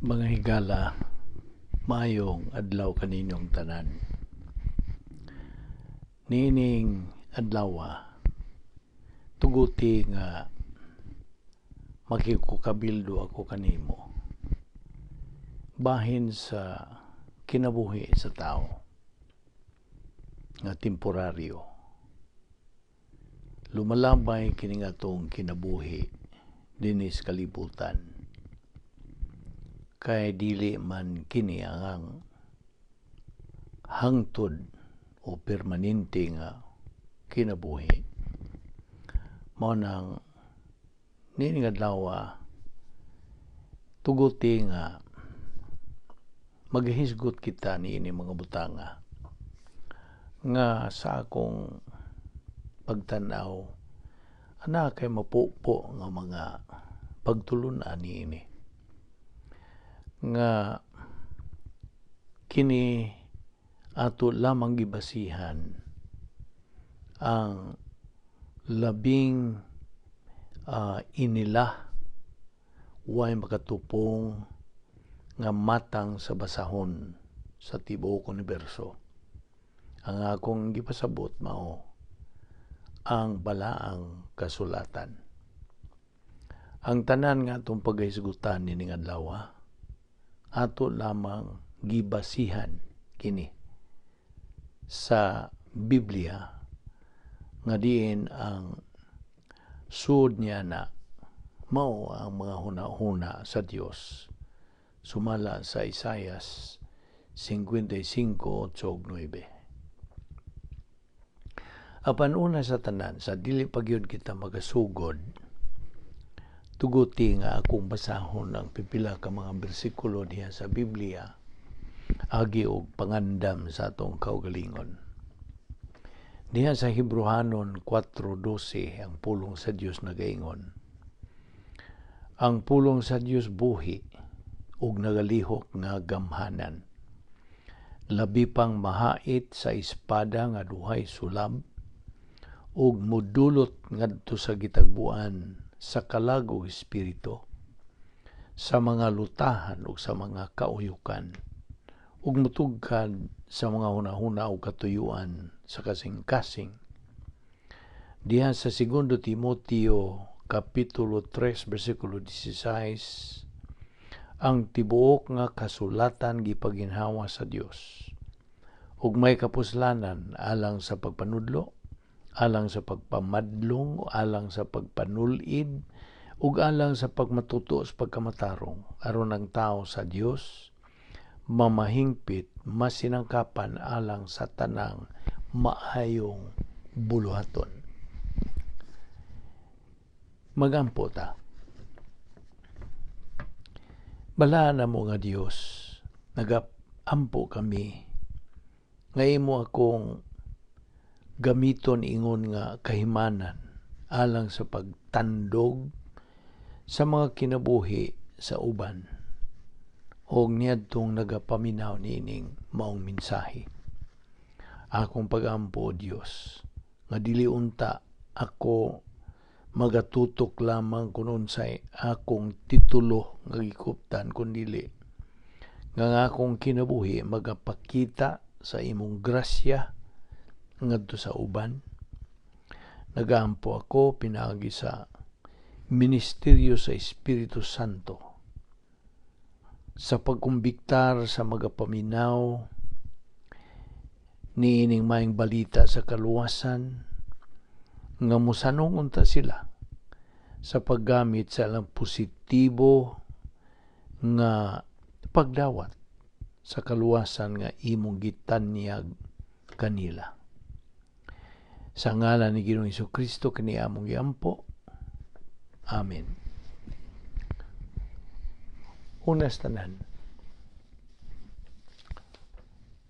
Mga higala, maayong adlaw kaninyong tanan. Niining adlawa, tuguti nga makikukabildo ako kanimo bahin sa kinabuhi sa tao nga temporaryo. Lumalabay kini atong kinabuhi dinhi sa kalibutan kay dili man kini ang hangtod o permanente nga kinabuhi. Mao nang niining adlaw, tuguti nga maghisgot kita niini mga butanga nga sa akong pagtan-aw ana kay mapupo nga mga pagtulun-an niini nga kini ato lamang gibasihan ang labing inila way makatupong nga matang sa basahon sa tibuok universo. Ang akong gipasabot mao ang Balaang Kasulatan. Ang tanan nga atong paghisgutan nining adlaw, ato lamang gibasihan kini sa Biblia nga diin ang suod niya na mao ang mga huna-huna sa Dios sumala sa Isaias 55:8-9. Apan una sa tanan, sa dili pa gyud kita magasugod, tuguti nga akong basahon ang pipila ka mga bersikulo diha sa Biblia agi og pangandam sa atong kaugalingon. Diha sa Hebrohanon 4:12, ang pulong sa Dios nagaingon: "Ang pulong sa Dios buhi ug nagalihok nga gamhanan, labi pang mahait sa espada nga duhay sulab, ug mudulot ngadto sa gitagbuan sa kalag ug espiritu, sa mga lutahan ug sa mga kauyukan, ug mutugkad sa mga hunahuna ug katuyuan sa kasing-kasing." Diha sa Segundo Timoteo kapitulo 3 bersikulo 16, "Ang tibuok nga kasulatan gipaginhawa sa Dios ug may kapuslanan alang sa pagpanudlo, alang sa pagpamadlong, alang sa pagpanulid, ug alang sa pagmatuto sa pagkamatarong, aron ang tao sa Dios mamahingpit, masinangkapan alang sa tanang maayong buluhaton." Magampo ta. Balaan mo nga Dios, nagaampo kami nga imo akong gamiton ingon nga kahimanan alang sa pagtandog sa mga kinabuhi sa uban og niadtong nagapaminaw niining maong mensahe. Akong pagampo, o Dios, nga dili unta ako magatutok lamang kung unsay akong titulo nga gikuptan, kundili nga ang akong kinabuhi magapakita sa imong grasya ngadto sa uban. Nagaampo ako pinaagi sa ministeryo sa Espiritu Santo sa pagkumbiktar sa magapaminaw niining maayong balita sa kaluwasan nga mosanong unta sila sa paggamit sa ilang positibo nga pagdawat sa kaluwasan nga imong gitanyag kanila. Sa ngalan ni Ginoong Kristo kini among giampo. Amen. Unas tanan,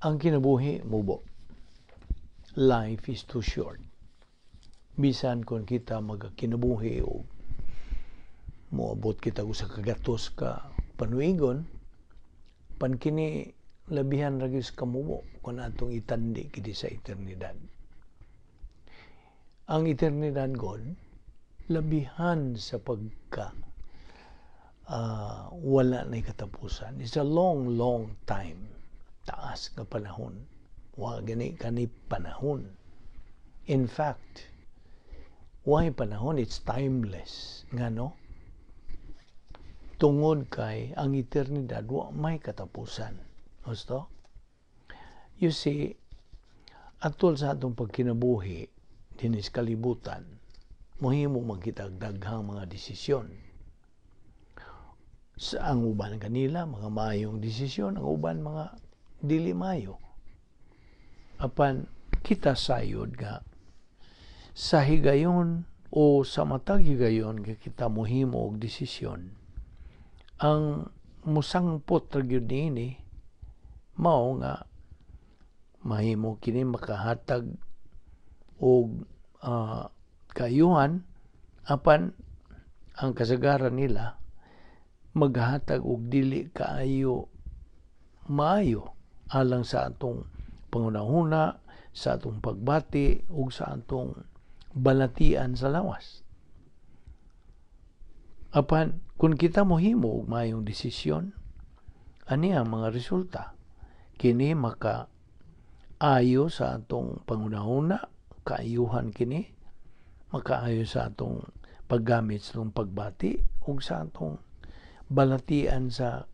ang kinabuhi mubo. Life is too short. Bisan kung kita magkinabuhi o moabot kita sa kagatos ka panuigon, pan kini labihan ra gyud sa kamubo kung atong itandi kini sa eternidad. Ang eternidad god labihan sa pagka wala na katapusan. It's a long, long time. Taas nga panahon. Wa gani kani panahon. In fact, why panahon? It's timeless. Ngano? Tungod kay ang eternidad wa may katapusan. Gusto? You see, atol sa atong pagkinabuhi dinis kalibutan, mohimo man kita daghang mga desisyon. Sa ang uban kanila mga maayong desisyon, ang uban mga dili maayo. Apan kita sayod nga sa higayon o sa matag higayon nga kita mohimo og desisyon, ang musangpot ra gyud niini mao nga mahimo kini makahatag og kaayuhan, apan ang kasagaran nila maghatag og dili kaayo maayo alang sa atong panghunahuna, sa atong pagbati ug sa atong balatian sa lawas. Apan kung kita mohimo og maayong desisyon, ani ang mga resulta? Kini maka ayo sa atong panghunahuna, kaayuhan kini, makaayo sa atong paggamit sa atong pagbati ug sa atong balatian sa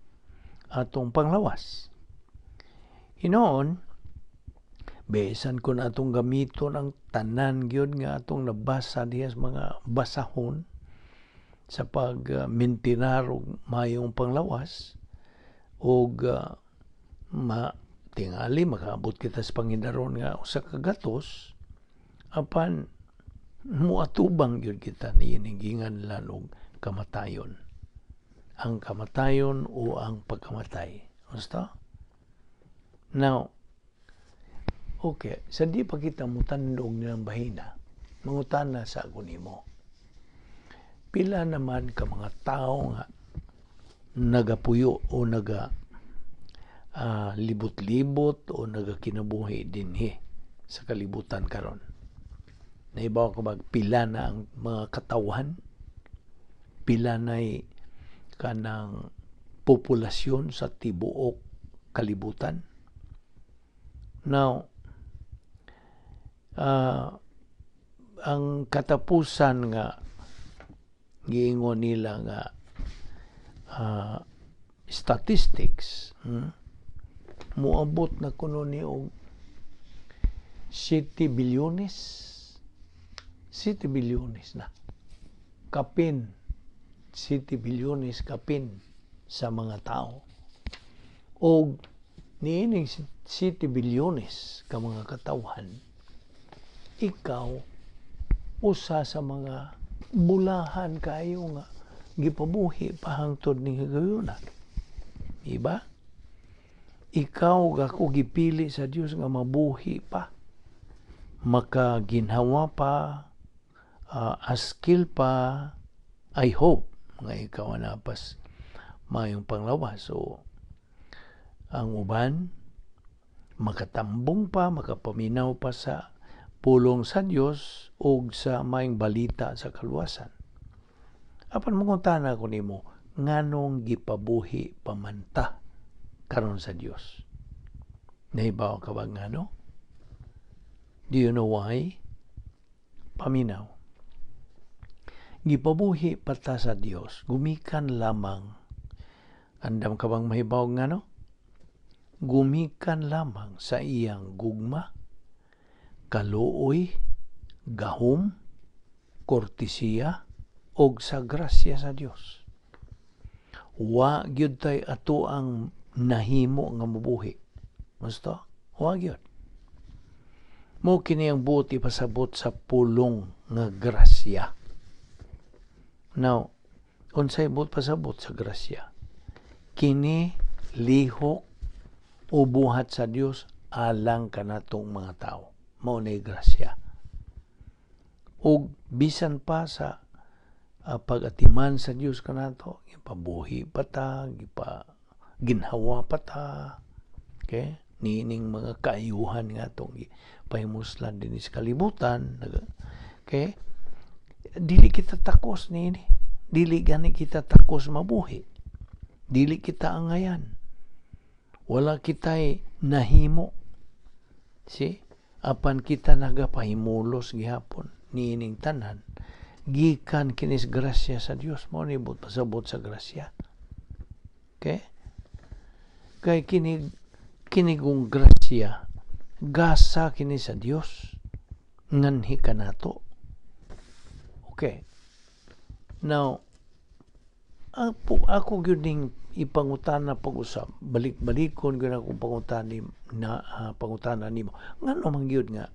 atong panglawas. Hinoon, bisan kung atong gamiton ang tanan gyud nga atong nabasa diha sa mga basahon sa pag-maintinar og maayong panglawas og ma tingali makaabot kita sa pangidaron nga usa ka gatos, apan muatubang gyud kita niining ginganlan og kamatayon, ang kamatayon o ang pagkamatay. Gusto? Now, okay, sa di pa kita mutandog nilang bahina, mangutana sa ako nimo. Pila naman ka mga tao nga nagapuyo o naga libot-libot o nagakinabuhi dinhi sa kalibutan karon? Naibaw ko magpila na ang mga katawhan, pila na'y kanang populasyon sa tibuok kalibutan. Now, ang katapusan nga giingon nila nga statistics, muabot na kuno ni og 7 bilyones, 7 bilyones na kapin, 7 bilyones kapin sa mga tao. Og niining 7 bilyones ka mga katawhan, ikaw usa sa mga bulahan kayo nga gipabuhi pa hangtod ning higayuna. Diba? Ikaw ako gipili sa Dios nga mabuhi pa, makaginhawa pa, askil pa. I hope nga ikaw anapas mayong panglawas. So, ang uban, makatambong pa, makapaminaw pa sa pulong sa Dios ug sa maayong balita sa kaluwasan. Apan mangutana ko nimo, nganong gipabuhi pa man ta karon sa Dios? Nahibaw ka ba ngano? Do you know why? Paminaw. Gipabuhi pa ta sa Dios gumikan lamang. Andam ka bang mahibaw ngano? Gumikan lamang sa iyang gugma, kaluoy, gahom, kortesiya, og sa grasya sa Dios. Wa gyud tay ato ang nahimo nga mabuhi. Gusto? Wa gyud. Mo kini ang buot ipasabot sa pulong nga grasya. Now, unsay buot pasabot sa grasya? Kini lihok o buhat sa Dios alang kanatong mga tao. Mao ni grasya. Og bisan pa sa pag-atiman sa Dios kanato, gipabuhi pa ta, gipa ginhawa pa ta. Okay? Niining mga kaayuhan nga atong pahimuslan dinhi sa kalibutan. Okay? Dili kita takos niini. Dili gani kita takos mabuhi. Dili kita angayan. Wala kita'y nahimo. See? Apan kita nagapahimulos gihapon niining tanan gikan kinis grasya sa Dios. Mao ni buot pasabot sa grasya. Okay? Kay kini kinigong grasya, gasa kini sa Dios nganhi kanato. Okay. Now, ako gyud ning ipangutana pag-usab, balik-balikon gyud akong pangutani na pangutana nimo, ngano man gyud nga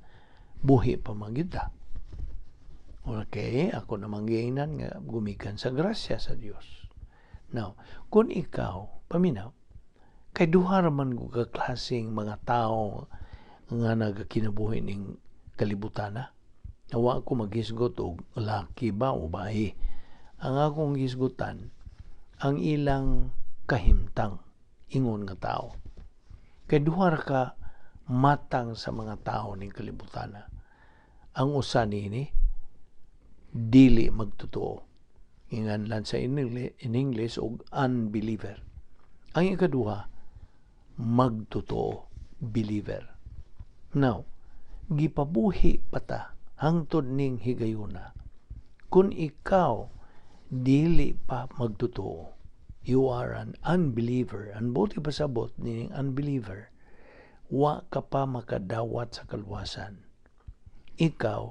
buhi pa man gyud ta? Okay, ako namang giingnan nga gumikan sa grasya sa Dios. Now, kung ikaw paminaw, kay duha ra man ka klaseng mga tao nga nagakinabuhi ning kalibutana. Wa ko maghisgot og laki ba o babae. Ang akong hisgutan ang ilang kahimtang ingon nga tao. Kay duha ra ka matang sa mga tao ning kalibutana. Ang usa niini, dili magtotoo. Inganlan sa in English og unbeliever. Ang ikaduha, magtotoo, believer. Now, gipabuhi pa ta hangtod ning higayuna. Kung ikaw dili pa magtotoo, you are an unbeliever. Ang buot pasabot ning unbeliever, wa ka pa makadawat sa kaluwasan. Ikaw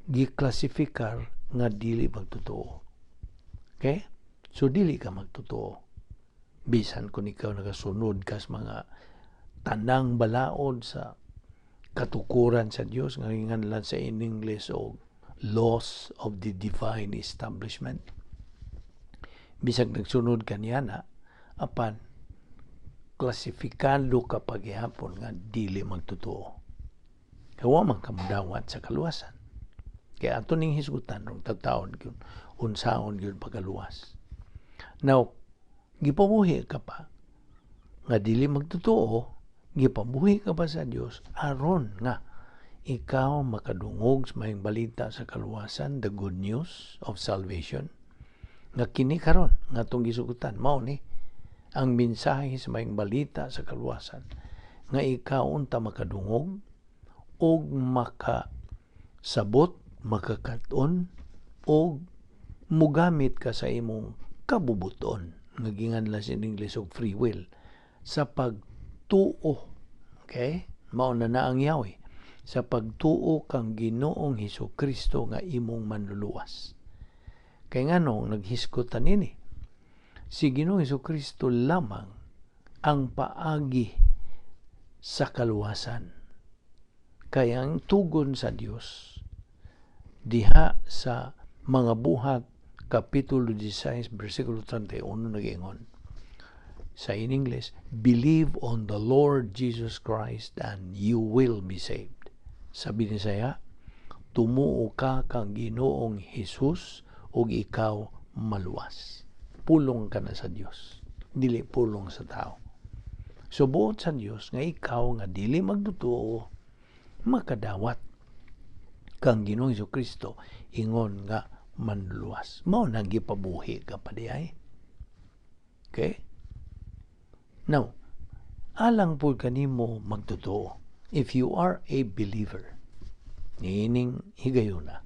giklasifikar nga dili magtotoo. Okay? So dili ka magtotoo. Bisan kung ikaw nagasunod kas mga tanang balaod sa katukuran sa Dios nga nginganlan sa in English og laws of the divine establishment. Bisag nagsunod ka niya na, apan klasifikado ka paghihapon nga dili magtotoo. Kaya wa man ka modawat sa kaluwasan. Kaya ato ning hisgutan rong taon gyud unsaon gyud pagkaluwas. Now, gipabuhi ka pa nga dili magtotoo, gipabuhi ka pa sa Dios aron nga ikaw makadungog sa maayong balita sa kaluwasan, the good news of salvation. Nga kini karon nga atong gisugutan, mao ni ang mensahe sa maayong balita sa kaluwasan, nga ikaw unta makadungog og makasabot, makakat-on og mugamit ka sa imong kabubuton nga ginganlan sa English og free will sa pagtuo. Okay? Mao na na ang yawi sa pagtuo kang Ginoong Hesus Kristo nga imong manluluwas. Kay nganong naghisgot ta nini? Si Ginoong Hesus Kristo lamang ang paagi sa kaluwasan. Kay ang tugon sa Dios diha sa Mga Buhat Kapitulo 16 versikulo 31 nag-ingon sa in English, "Believe on the Lord Jesus Christ and you will be saved." Sa Binisaya, tumuo ka kang Ginoong Hesus ug ikaw maluwas. Pulong ka na sa Dios, dili pulong sa tao. So buot sa Dios nga ikaw nga dili magtotoo makadawat kang Ginoong Hesus Kristo ingon nga manluwas. Mao nang gipabuhi ka pa diay. Okay? Now, alang po kanimo magtotoo, if you are a believer, niining higayuna,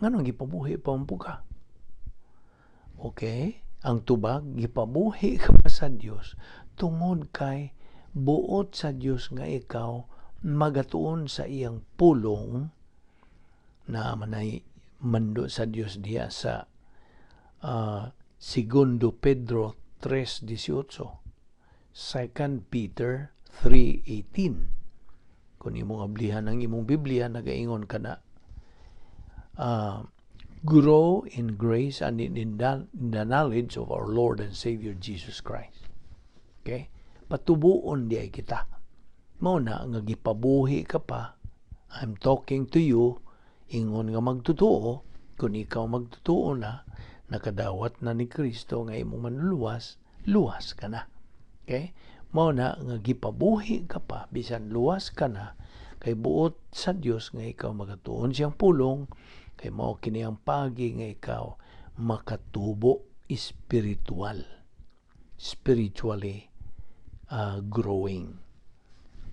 nganong gipabuhi pa man ka? Okay? Ang tubag, gipabuhi ka pa sa Dios tungod kay buot sa Dios nga ikaw magatuon sa iyang pulong na manay mando sa Dios diha sa Segundo Pedro 3:18, 2 Peter 3:18. Kung imong ablihan ang imong Biblia, nagaingon ka na grow in grace and in the knowledge of our Lord and Savior Jesus Christ. Okay? Patubuon di ay kita. Mao na nga gipabuhi ka pa. I'm talking to you ingon nga magtotoo. Kung ikaw magtotoo na, nakadawat na ni Kristo nga imong manluluwas, luwas ka na. Okay? Mao na nga gipabuhi ka pa bisan luwas ka na, kay buot sa Dios nga ikaw magatuon siyang pulong, kay mao kini ang pagi nga ikaw makatubo. Spiritual. Spiritually growing.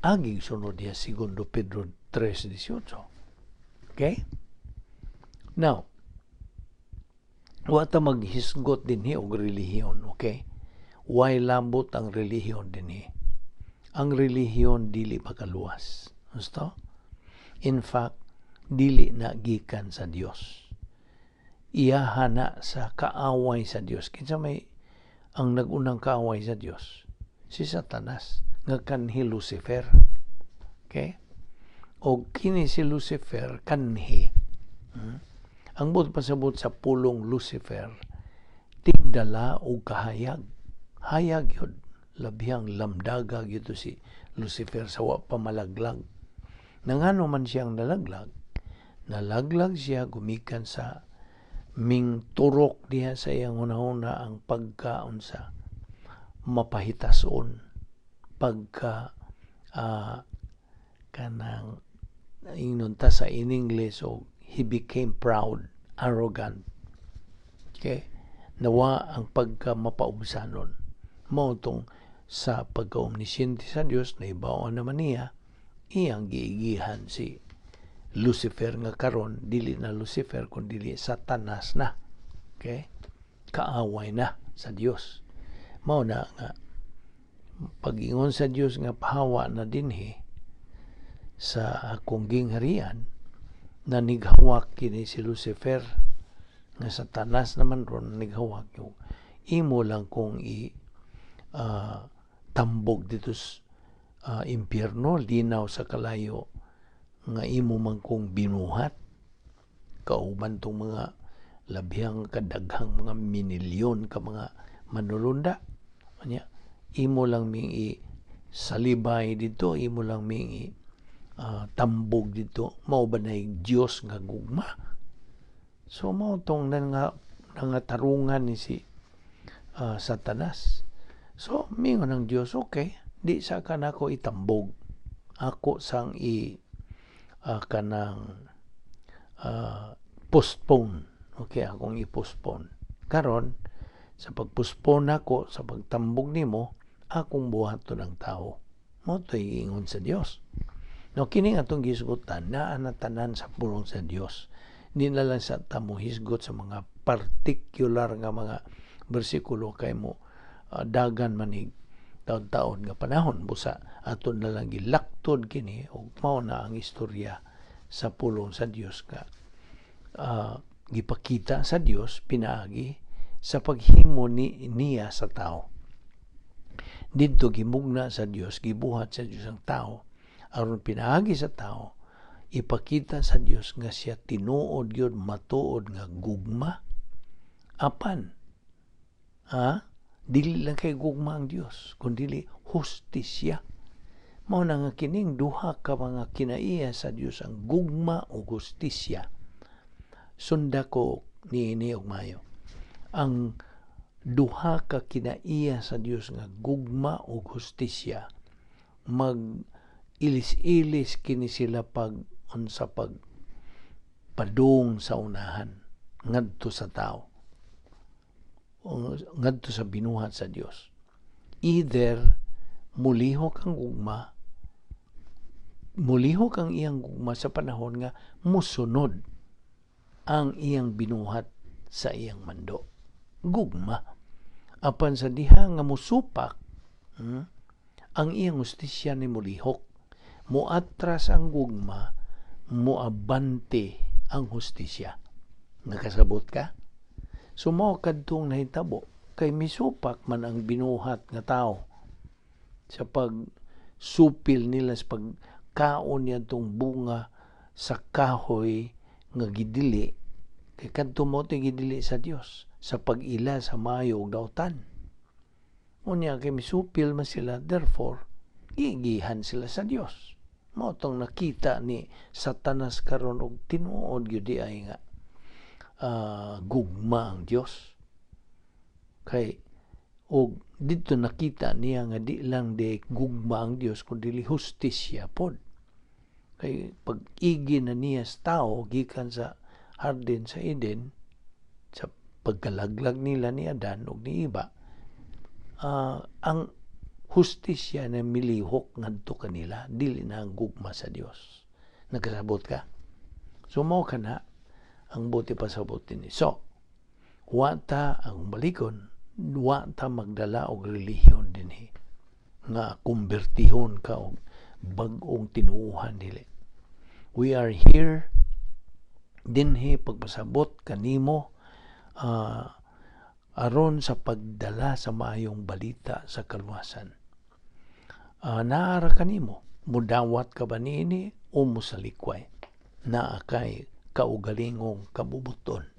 Aging sunod niya, Segundo Pedro 3:18. Okay? Now, wa ta maghisgot dinhi og relihiyon, okay? Way lambot ang relihiyon dinhi. Ang relihiyon dili makaluwas. Gusto? In fact, dili na gikan sa Dios. Iyaha na sa kaaway sa Dios. Kinsa may ang nagunang kaaway sa Dios? Si Satanas nga kanhi Lucifer. Okay? O kini si Lucifer kanhi. Ang buot pasabot sa pulong Lucifer, tigdala og kahayag. Hayag yun. Labihang lamdaga gyud si Lucifer sa wa pa malaglag. Nangano man siyang nalaglag? Nalaglag siya gumikan sa ming turok diha sa iyang hunahuna ang pagkaunsa mapahitason, pagka kanang ingnon ta sa in English, so he became proud, arrogant. Okay? Nawa ang pagka mapaubsanon. Mao tong sa pagka-omnisciente sa Dios, naibawan naman niya, iyang giigihan si Lucifer nga karon dili na Lucifer kun dili Satanas na. Okay? Kaaway na sa Dios. Mao na nga pag-ingon sa Dios nga pahawa na dinhi sa akong gingharian, na nighawak kini si Lucifer nga Satanas naman ron, nighawak yung imo lang kong i tambog dito sa impyerno, linaw sa kalayo nga imo man kong binuhat kauban tong mga labihang kadaghang mga minilyon ka mga manulunda. Anya imo lang ming i salibay dito, imo lang ming i tambog dito, mao ba na Dios nga gugma? So mao tong nga nangatarungan ni si Satanas. So mingon ang Dios, "Okay, di sa ka nako itambog, ako sang i kanang postpone. Okay, akong i-postpone karon. Sa pag-postpone nako sa pagtambog nimo, akong buhaton ang tao." Mao to'y ingon sa Dios. No, kini nga atong gisgutan naa na tanan sa pulong sa Dios. Di na lang sa tamo hisgot sa mga particular nga mga bersikulo kay mo dagan manig taon-taon nga panahon. Busa aton na lang gilaktod kini ug mao na ang istorya sa pulong sa Dios nga gipakita sa Dios pinaagi sa paghimo ni niya sa tao. Didto gimugna sa Dios, gibuhat sa Dios ang tao aron pinaagi sa tao ipakita sa Dios nga siya tinuod gyud, matuod nga gugma. Apan ha, dili lang kay gugma ang Dios kundi hustisya. Mao na nga kining duha ka mga kinaiya sa Dios, ang gugma ug hustisya, sunda ko niini og mayo. Ang duha ka kinaiya sa Dios nga gugma ug hustisya, mag ilis-ilis kini sila pag unsa, pag padung sa unahan ngadto sa tao, ngadto sa binuhat sa Dios. Either mulihok ang gugma, mulihok ang iyang gugma sa panahon nga musunod ang iyang binuhat sa iyang mando, gugma. Apan sa diha nga musupak, ang iyang hustisya ni mulihok, muatras ang gugma, muabante ang hustisya. Nakasabot ka? So mao kadtong nahitabo kay misupak man ang binuhat nga tao sa pagsupil nila sa pagkaon niya tong bunga sa kahoy nga gidili, kay kadto mao gidili sa Dios sa pag-ila sa maayo ug dautan. Unya kay misupil man sila, therefore gigihan sila sa Dios. Mao tong nakita ni Satanas karon og tinuod gyud di ay nga gugma ang Dios. Kay og didto nakita niya nga di lang di gugma ang Dios kundi hustisya pod. Kay pag-igi na niya sa tao gikan sa hardin sa Eden sa Pagkalaglag nila ni Adan ug ni Eva, ang hustisya na milihok ngadto kanila, dili na ang gugma sa Dios. Nagkasabot ka? So mao kana ang buot ipasabot dinhi. So, wa ta ang balikon, wa ta magdala og relihiyon dinhi nga kumbertihon ka og bag-ong tinuohan, dili. We are here dinhi pagpasabot kanimo aron sa pagdala sa maayong balita sa kaluwasan. Naa ra kanimo, mudawat ka ba niini o mosalikway? Naa kay kaugalingong kabubuton.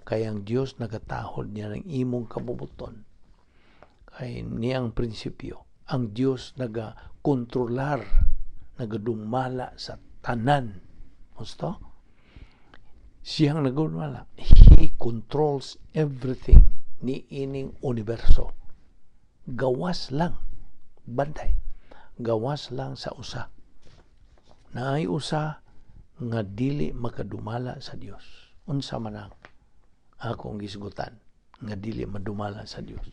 Kay ang Dios nagatahod niya ng imong kabubuton. Kay niyang prinsipyo, ang Dios nagakontrolar, nagadumala sa tanan. Gusto? Siyang nagadumala. He controls everything ni ining universo. Gawas lang, bantay, gawas lang sa usa. Naay usa nga dili makadumala sa Dios. Unsa man ang akong gisgutan nga dili madumala sa Dios?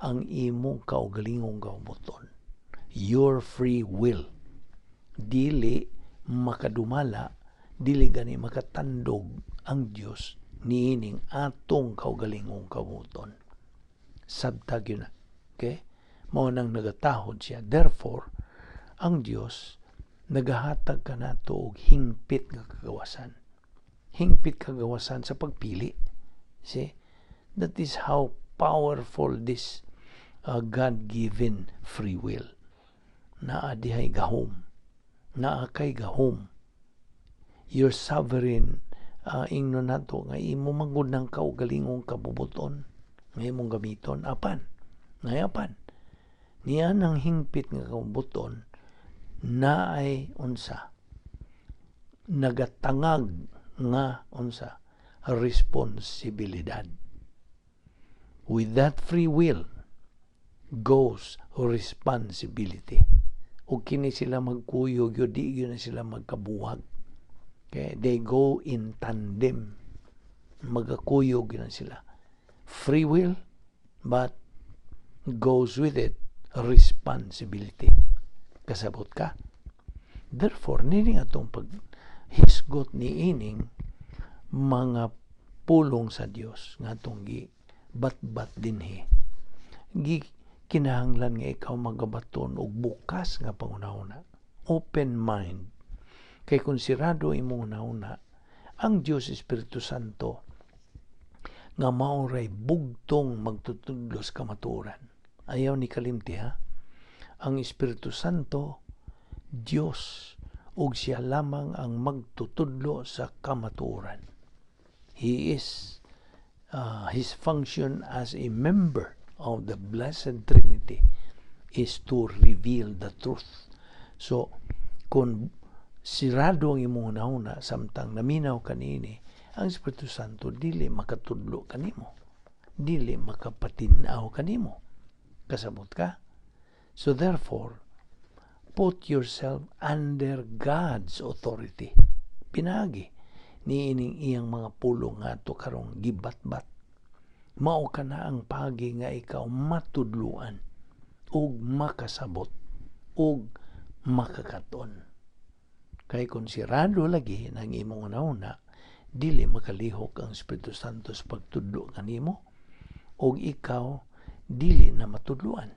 Ang imong kaugalingong kabubuton. Your free will. Dili makadumala, dili gani makatandog ang Dios niining atong kaugalingong kabubuton. Sabta gyud na. Okay? Mao nang nagatahod siya. Therefore, ang Dios nagahatag kanato og hingpit nga kagawasan. Hingpit kagawasan sa pagpili. See? That is how powerful this God-given free will. Naa dihay gahom. Naa kay gahom. Your sovereign, ingnon nato nga imo man gud ng kaugalingong kabubuton nga imong gamiton, apan nayapan niya nang hingpit nga kabubuton naay unsa nagatangag nga unsa responsibilidad. With that free will goes responsibility, ug kini sila magkuyog yun, di yun na sila magkabuhag. Okay? They go in tandem, magakuyog yun na sila. Free will, but goes with it responsibility. Kasabot ka? Therefore, nining atong paghisgot ni ining mga pulong sa Dios nga atong gi batbat dinhi, gi kinahanglan nga ikaw magabaton og bukas nga panghunahuna, open mind. Kay kung sirado imong hunahuna, ang Dios Espiritu Santo nga mao ray bugtong magtutudlo sa kamatuoran. Ayaw ni kalimti ha. Ang Espiritu Santo, Dios, ug siya lamang ang magtutudlo sa kamatuoran. He is his function as a member of the Blessed Trinity is to reveal the truth. So, kung sirado ang imong hunahuna samtang naminaw kanini, ang Espiritu Santo dili makatudlo kanimo. Dili makapatin-aw kanimo. Kasabot ka? So therefore, put yourself under God's authority. Pinagi niining iyang mga pulong nga ato karong gibatbat. Mao kana ang pagi nga ikaw matudluan ug makasabot ug makakaton. Kay kung sirado lagi ng imong hunahuna, dili makalihok ang Espiritu Santo sa pagtudlo kanimo ug ikaw dili na matudluan.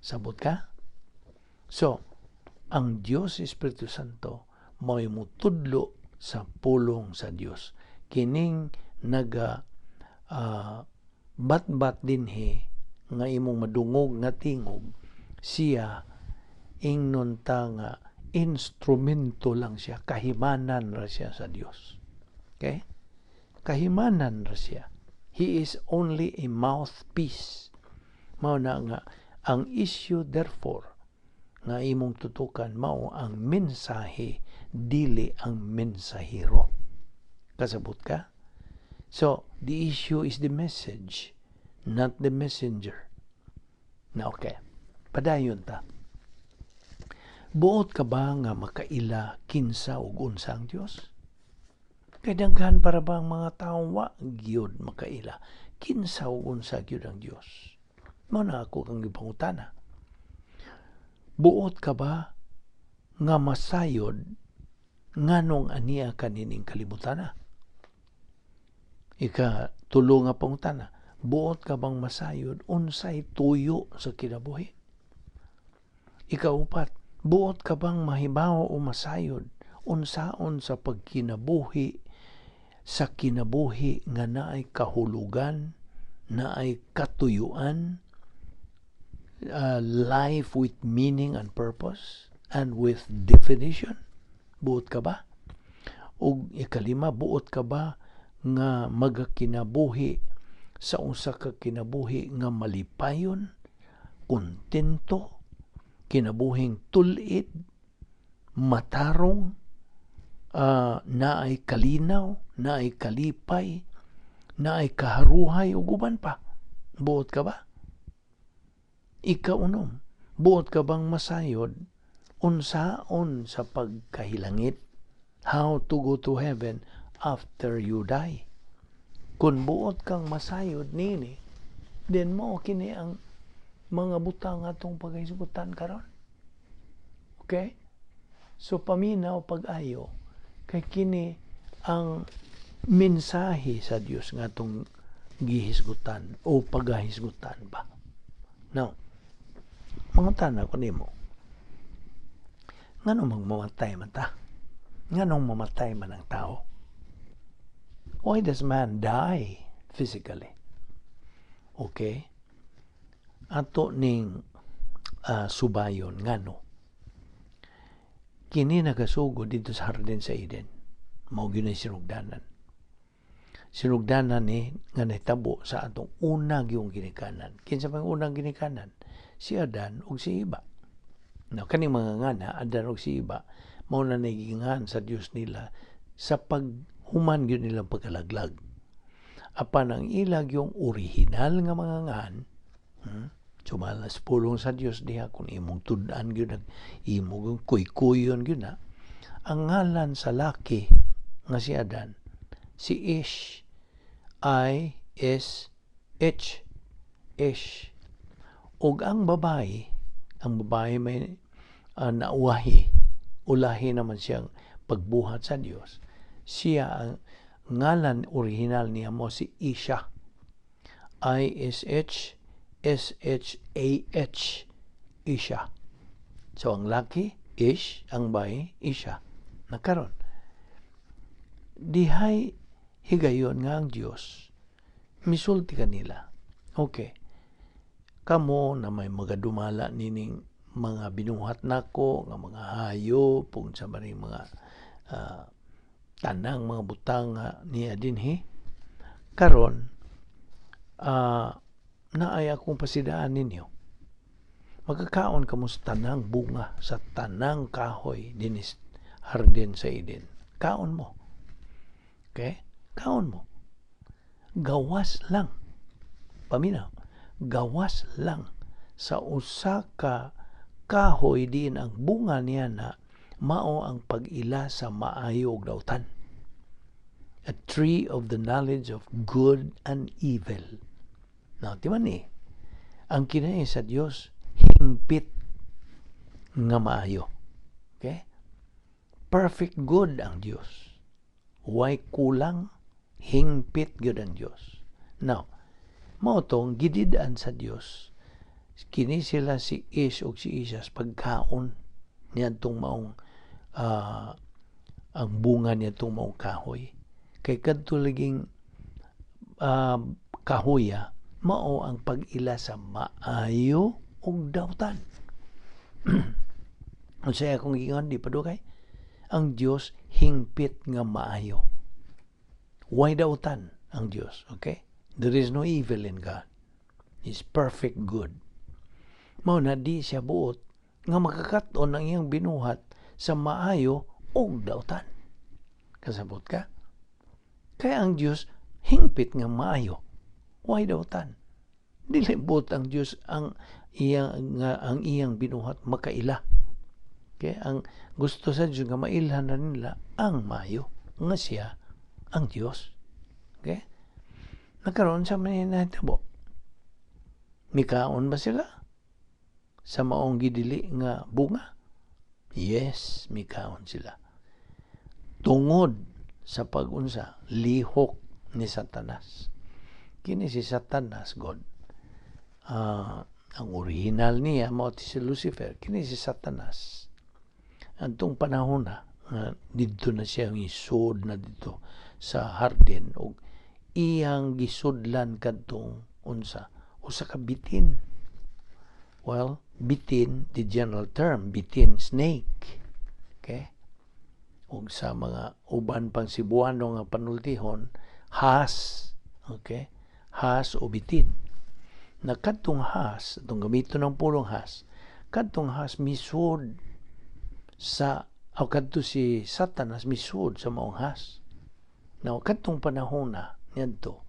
Sabot ka? So, ang Dios Espiritu Santo mao'y mutudlo sa pulong sa Dios. Kining naga batbat dinhi nga imong madungog nga tingog, siya ingnon ta nga instrumento lang siya, kahimanan ra siya sa Dios. Okay? Kahimanan ra siya. He is only a mouthpiece. Mao na nga ang issue therefore nga imong tutukan mao ang mensahe, dili ang mensahero. Kasabot ka? So, the issue is the message, not the messenger. Na okay. Padayon ta. Buot ka ba nga makaila kinsa ug unsa ang Dios? Kay daghan para ba ang mga tao wa gyud makaila kinsa ug unsa gyud ang Dios. Mao na ako kang gipangutana. Buot ka ba nga masayod nganong ania kanining kalibutana? Ika tulo nga pangutana, buot ka bang masayod unsay tuyo sa kinabuhi? Ikaupat, buot ka bang mahibaw o masayod unsaon sa pagkinabuhi sa kinabuhi nga naay kahulugan, naay katuyuan, life with meaning and purpose and with definition? Buot ka ba? Og ikalima, buot ka ba nga magakinabuhi sa usa ka kinabuhi nga malipayon, kontento, kinabuhing tul-id, matarong, naay kalinaw, naay kalipay, naay kaharuhay ug uban pa? Buot ka ba? Ikaunom, buot ka bang masayod unsaon sa pagkahilangit? How to go to heaven after you die? Kung buot kang masayod nini, then mao kini ang mga butang atong paghisgutan karon. Okay? So paminaw pag-ayo kay kini ang mensahe sa Dios nga atong gihisgutan o pagahisgutan ba. Now, mangutana ko nimo. Ngano mang mamatay man ta? Nganong mamatay man ang tao? Why does man die physically? Okay? Ato ning subayon ngano. Kini nagasugod dito sa hardin sa Eden. Mao gyud sinugdanan. Sinugdanan ni nga nahitabo sa atong una gyung ginikanan. Kinsa bang unang ginikanan? Si Adan ug si Eva. Now, kaning mga ngana, Adan ug si Eva, mao na nagigingan sa Dios nila sa paghuman gyud nilang pagkalaglag. Apan ang ila yung original nga mga ngan, sumala sa pulong sa Dios diha, kung imong tud-an gyud, imong kuykuyon gyud na, ang ngalan sa laki nga si Adan, si Ish, I S H, Ish. Ug ang babae may nauwahi, ulahi naman siyang pagbuhat sa Dios. Siya, ang ngalan original niya mo si Isha. I S H S H A H, Isha. So ang laki Ish, ang babae Isha. Nakaron dihay higayon nga ang Dios misulti kanila. Okay. Kamo na may magadumala nining mga binuhat nako nga mga hayop ug sa maring mga tanang mga butang nga niya dinhi karon, naay akong pasidaan ninyo. Magkakaon kamo sa tanang bunga sa tanang kahoy dinis hardin sa Eden. Kaon mo. Okay? Kaon mo. Gawas lang. Paminaw. Gawas lang sa usa ka kahoy diin ang bunga niya na mao ang pag-ila sa maayo ug dautan. A tree of the knowledge of good and evil. Now, di man ni, ang kinae sa Dios hingpit nga maayo. Okay? Perfect good ang Dios. Way kulang, hingpit gyud ang Dios. Now, mao tong gidid-an sa Dios. Kini sila si Ish ug si Isas pagkaon niadtong maong ang bunga niadtong maong kahoy. Kay kadto laging kahoya mao ang pag-ila sa maayo ug dautan. Unsay akong giingon di padugay? Ang Dios hingpit nga maayo. Way dautan ang Dios, okay? There is no evil in God. He's perfect good. Mao na di siya buot nga makakaton ang iyang binuhat sa maayo ug dautan. Kasabot ka? Kaya ang Dios hingpit nga maayo. Way dautan. Dili buot ang Dios ang iyang nga ang iyang binuhat makaila. Okay? Ang gusto sa Dios nga mailhan na nila ang maayo nga siya Ang Dios. Okay? Nakaroon sa man nahitabo. Mikaon ba sila sa maong gidili nga bunga? Yes, mikaon sila. Tungod sa pagunsa, lihok ni Satanas. Kini si Satanas, God. Ang original niya mao si Lucifer, kini si Satanas. Antong panahon na nga didto na siya isod na didto sa hardin og iyang gisudlan kadtong unsa, usa ka bitin. Well, bitin, the general term, bitin, snake. Okay? Ug sa mga uban pang Cebuano nga panultihon, has. Okay? Has o bitin. Na kadtong has, itong gamiton ng pulong has, kadtong has misud sa o kadto si Satanas misud sa maong has. Now, kadtong panahon na niadto,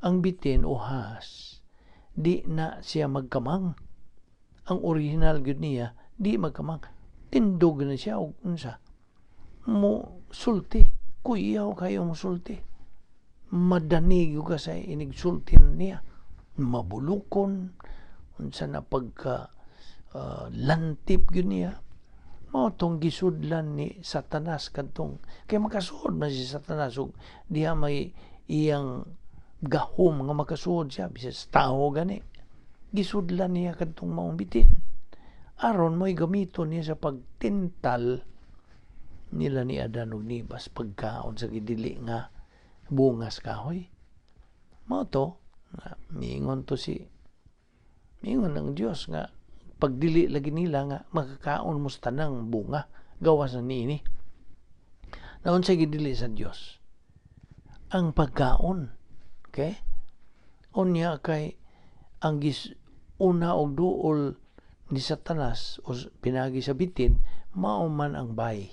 ang bitin o has, di na siya magkamang. Ang original gyud niya, di magkamang. Tindog na siya og unsa, mo sulti. Kuyaw kayo mo sulti. Madanig ka sa inigsulti niya. Mabulukon, unsa na pagka lantip gyud niya. Mao tong gisudlan ni Satanas kadtong kay makasuod man si Satanas ug diha may iyang gahom nga makasuod siya bisan sa tao gani. Gisudlan niya kadtong maong bitin aron mo'y gamiton niya sa pagtintal nila ni Adan ug ni Eva sa pagkaon sa gidili nga bungas kahoy. Mao to nga miingon to si miingon ang Dios nga pagdili lagi nila nga makakaon mo sa tanang bunga gawas na niini. Naunsay gidili sa Dios? Ang pagkaon. Okay? Unya kay ang gis una og duol ni Satanas o pinagi sa bitin, mao man ang bay.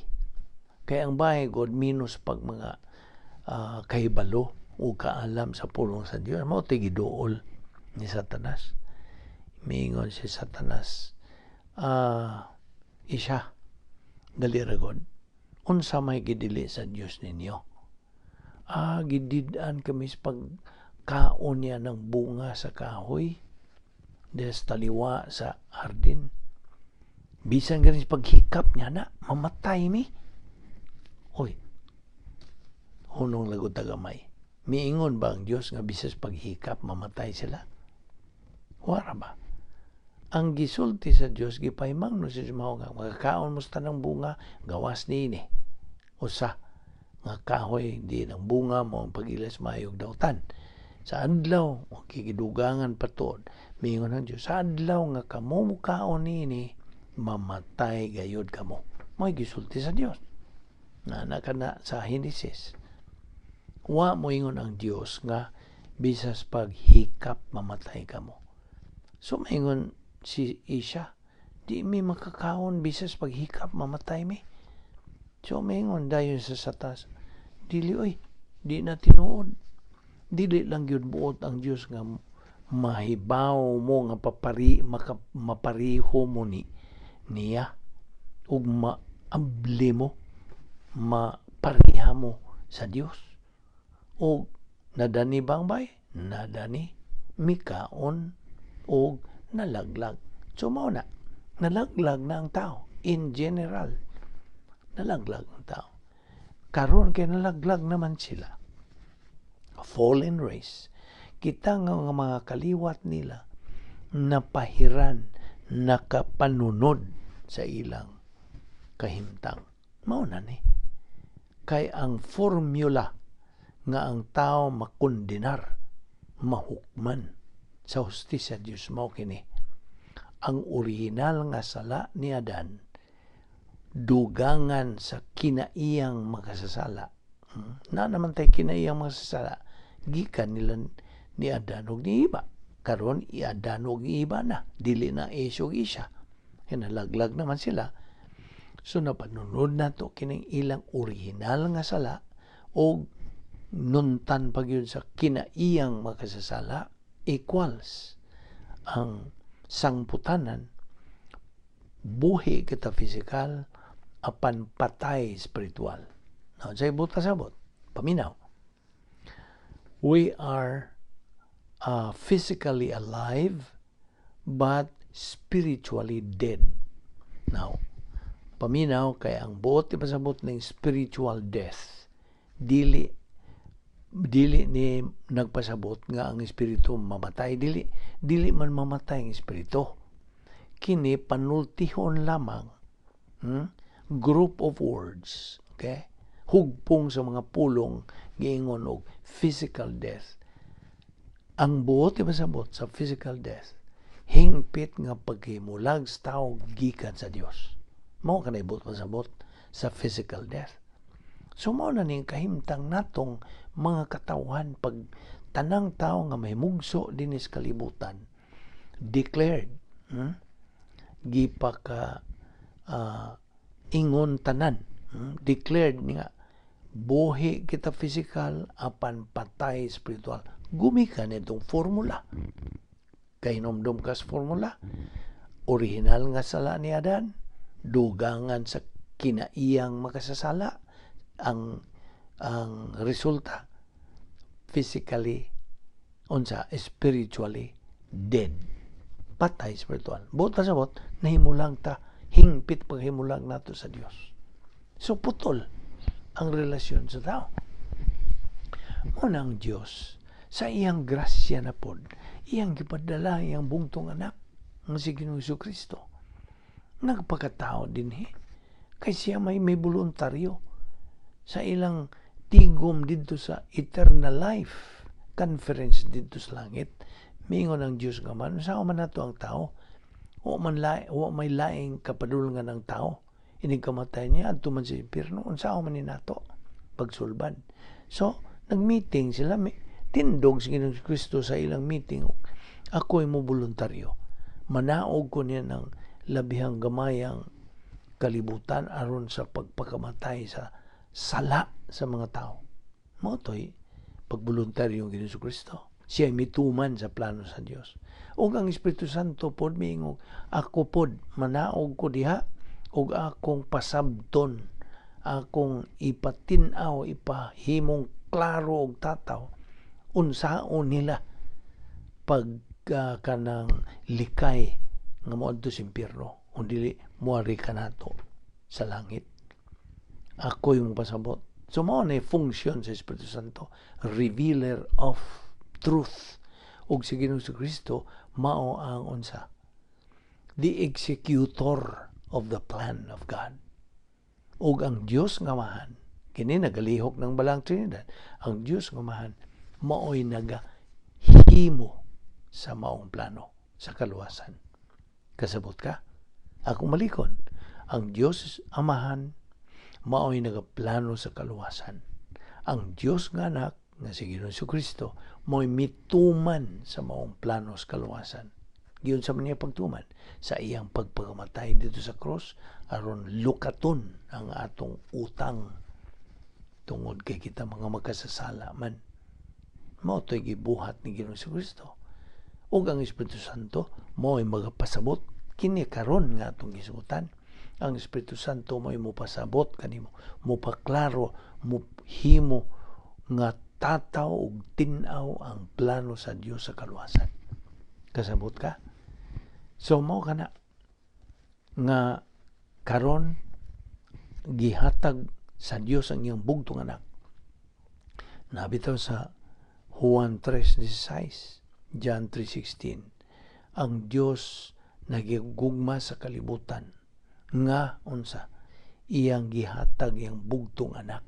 Kay ang bay god minus pag mga kahibalo o kaalam sa pulong sa Dios. Mao to'y giduol ni Satanas. Miingon si Satanas, "Isya, dali ra god. Unsa may gidili sa Dios ninyo?" "Ah, gidid-an kami sa pagkaon niya ng bunga sa kahoy des taliwa sa hardin. Bisan ganin sa paghikap niya na, mamatay mi." Oy, hunong lagot tagamay. Miingon ba ang Dios nga bisas paghikap mamatay sila? Wara ba? Ang gisulti sa Dios, gipahimangno sa Dios mao nga makakaon mo sa tanang bunga gawas niini usa nga kahoy, di ng bunga mo ang pagilas maayog dautan. Sa adlaw, o kigidugangan pa tuod, miingon ang Dios, sa adlaw nga kamo mukaon niini, mamatay gayod kamo. Mo'y gisulti sa Dios. Na kana sa Genesis. Wa moingon ang Dios nga bisas paghikap mamatay kamo. So maingon si Isya, "Di mi makakaon, bisas paghikap mamatay mi." So maingon dayon sa Satanas, "Dili oy, di na tinuod. Dili lang gyud buot ang Dios nga mahibaw mo nga papari maka, mapariho mo ni niya ug maabli mo, mapareha mo sa Dios." Og nadani bang bay? Nadani, mikaon og nalaglag. So mao na, nalaglag na ang tao in general. Nalaglag ang tao. Karon kay nalaglag naman sila. Fallen race. Kita nga mga kaliwat nila napahiran, nakapanunod sa ilang kahimtang. Mao na ni. Kay ang formula nga ang tao makondenar, mahukman sa hustisya Dios mao kini. Ang original nga sala ni Adan dugangan sa kinaiyang makasasala. Na naman tay kinaiyang makasasala gikan nila ni Adan ug ni Eva. Karon i Adan ug Eva na, dili na Isya ug Isya. Kaya nalaglag naman sila. So napanunod nato kining ilang original nga sala og nuntan pa gyud sa kinaiyang makasasala equals ang sangputanan, buhi kita physical apan patay spiritual. Now, say buta sabot, paminaw. We are physically alive but spiritually dead. Now, paminaw kay ang buot ipasabot ning spiritual death, dili dili ni nagpasabot nga ang espiritu mamatay. Dili, dili man mamatay ang espiritu. Kini panultihon lamang, Group of words, okay, hugpong sa mga pulong giingon og physical death. Ang buot ipasabot sa physical death, hingpit nga paghimulag sa tao gikan sa Dios. Mao kanay buot pasabot sa physical death. So mao na ning kahimtang natong mga katawhan pag tanang tao nga mahimugso dinhi sa kalibutan, declared, Gipaka ingon tanan, Declared nga buhi kita physical apan patay spiritual. Gumikan itong formula. Kahinomdom kas formula. Original nga sala ni Adan, dugangan sa kinaiyang makasasala, ang resulta, physically, unsa, spiritually dead, patay spiritual. Buot pasabot, nahimulang ta, hingpit paghimulag nato sa Dios. So putol ang relasyon sa tao. Mao na ang Dios sa iyang grasya na pod, iyang gipadala iyang bugtong anak nga si Ginoong Kristo. Nagpakatao dinhi kay siya may voluntaryo sa ilang tigom didto sa Eternal Life Conference didto sa langit. Miingon ang Dios nga man, sa man nato ang tao, wa man la, wa may laing kapadulngan ang tao, inig kamatay niya adto man sa impierno, unsa man ni nato pagsulbad? So nagmeeting sila, tindog si Ginoong Kristo sa ilang meeting, "Ako'y mo voluntaryo, manaog ko niya ng labihang gamayang kalibutan aron sa pagpakamatay sa sala sa mga tao." Mao to'y pagboluntaryo ng Ginoong Kristo. Siya mituman sa plano sa Dios. Ug ang Espiritu Santo pod miingog, "Ako pod manaog ko diha ug akong pasabton, akong ipatin-aw, ipahimong klaro og tataw unsaon nila pag kanang likay nga moadto sa impyerno kung dili moari kanato sa langit. Ako yung pasabot." So mao na function sa Espiritu Santo, revealer of truth. Ug si Ginoong Kristo mao ang unsa? The executor of the plan of God. Ug ang Dios nga Amahan, kini nagalihok ng Balaang Trinidad, ang Dios nga Amahan maoy nagahimo sa maong plano sa kaluwasan. Kasabot ka? Ako malikon. Ang Dios Amahan maoy nagaplano sa kaluwasan. Ang Dios nga Anak nga si Ginoong Kristo mo'y mituman sa maong plano sa kaluwasan. Giunsa man niya pagtuman? Sa iyang pagpakamatay didto sa cross aron lukaton ang atong utang tungod kay kita mga makasasala man. Mao to'y gibuhat ni Ginoong Kristo. Ug ang Espiritu Santo mo'y magapasabot kini karon nga atong gisugutan. Ang Espiritu Santo mo'y mopasabot kanimo, mopaklaro, mohimo nga tataw ug tin-aw ang plano sa Dios sa kaluwasan. Kasabot ka? So mao kana nga karon gihatag sa Dios ang iyang bugtong anak. Nabitaw sa Juan 3:16, John 3:16. Ang Dios nagigugma sa kalibutan nga unsa, iyang gihatag iyang bugtong anak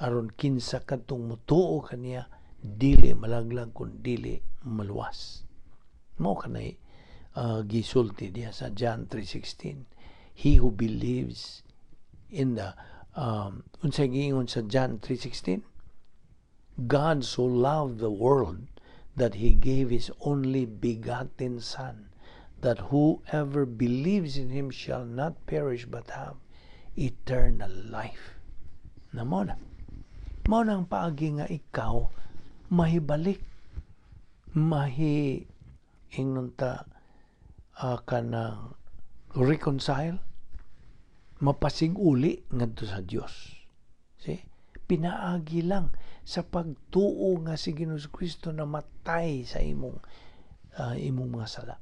aron kinsa kadtong mutuo kaniya dili malaglag kun dili maluwas. Mao kanay gisulti diha sa John 3:16. He who believes in the unsay giingon sa John 3:16? God so loved the world that he gave his only begotten Son, that whoever believes in him shall not perish but have eternal life. Na mao na. Mao na ang paagi nga ikaw mahibalik, mahi ingnon ta kanang reconcile, mapasiguli ngadto sa Dios. See? Pinaagi lang sa pagtuo nga si Ginoong Kristo namatay sa imong mga sala.